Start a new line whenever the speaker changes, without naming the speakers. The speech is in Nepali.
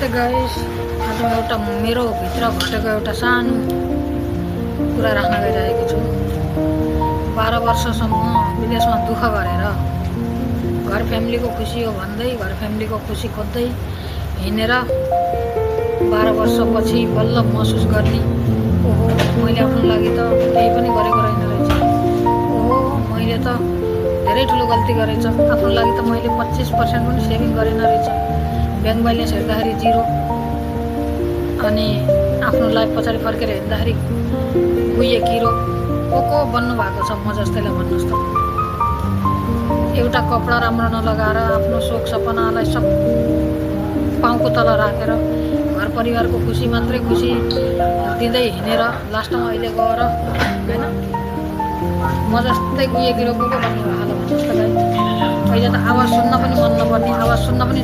नमस्ते गाइस। आज म एउटा मेरो भित्र घटेको एउटा सानो कुरा राख्न गइरहेको छु। 12 वर्षसम्म विदेशमा दुःख गरेर घर फ्यामिलीको खुसी हो भन्दै घर फ्यामिलीको खुसी खोज्दै हिँडेर 12 वर्षपछि बल्ल महसुस गर्ने, ओहो मैले आफ्नो लागि त केही पनि गरेको रहेन रहेछ, ओहो मैले त धेरै ठुलो गल्ती गरेछ, आफ्नो लागि त मैले 25% पनि सेभिङ गरेन रहेछ, ब्याङ्क ब्यालेन्स हेर्दाखेरि 0 अनि आफ्नो लाइफ पछाडि फर्केर हेर्दाखेरि गुइए किरो को बन्नु भएको छ म जस्तैलाई भन्नुहोस् त। एउटा कपडा राम्रो नलगाएर आफ्नो सोख सपनालाई सब पाउको तल राखेर घर परिवारको खुसी मात्रै खुसी दिँदै हिँडेर लास्टमा अहिले गएर हैन म जस्तै गुइए किरो को बन्नु भएको होला भन्नुहोस् त गाइस। अहिले त आवाज सुन्न पनि मन नपर्ने, आवाज सुन्न पनि